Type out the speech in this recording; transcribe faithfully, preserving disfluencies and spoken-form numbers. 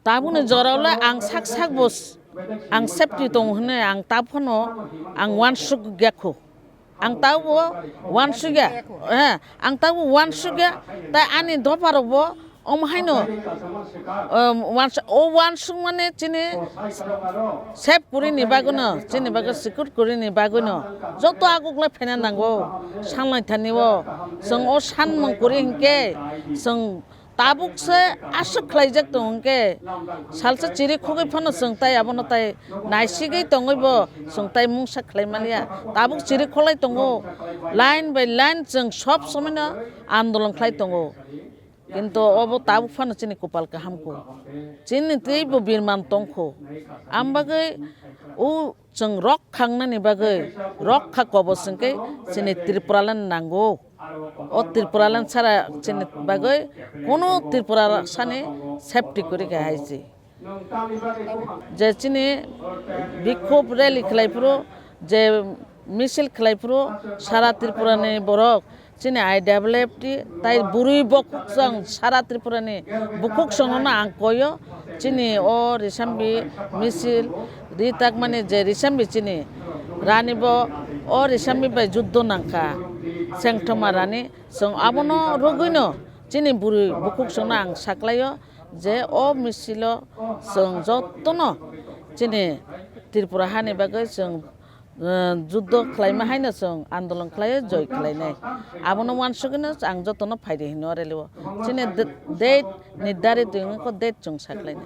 Tabukni jorao le ang sak sak bo s-, ang safety tong hwnwi ang ta phano ang uansuk ya kho. Ang tabuk uansuk ya, eh, ang tabuk uansuk ya, tai ani dopha rok bo omo haino, um, uans-, o uansuk mane chini save kwrwini bagwino, chini bagwi secure kwrwini bagwino joto aguk lai phaina nango, sanlai thani o. Chwng o sanmung kwrwi hinkhe chwng tabuk se aswk khlaijak tongo hwnkhe, salsa chiri khogwi phano chwng tai abono tai naisigwi tongwi bo chwng tai mungsa khlai maliya. Tabuk chiri kholai tongo, line by line chwng sob somoino andolon khlai tongo. Kintu obo tabuk phano chini kopal kaham kho. Chini teibo birman tong kho. Ang bagwi o chwng rok khangnani bagwi rok kha kobos hwnkhe chini Tripuraland nango. O Tripuraland sara chini bagwi kunu Tripura sani safety kwrwi kha hai se. Je chini bikhub rally khlai phuru, je misil khlai phuru, sara Tripurani borok chini I W F T tai bwrwi bukhuk chwng sara Tripurani bukhuk chwngno ang koyo. Chini o Risambi misil ri takmani je Risambi chini rani bo o Risambi bai juddo nangkha, Sengthoma rani. Chwng abono rwgwino chini bwrwi bukhuk chwngno ang saklaio je o misilo chwng jotono chini Tripura hani bagwi chwng, eh, juddo khlaima haino chwng andolon khlaio, joi khlainai. Abono uansugwino ang jotono phaidi hino rally o. Chini d-, date nirdarit wngkha, date chwng saklainai.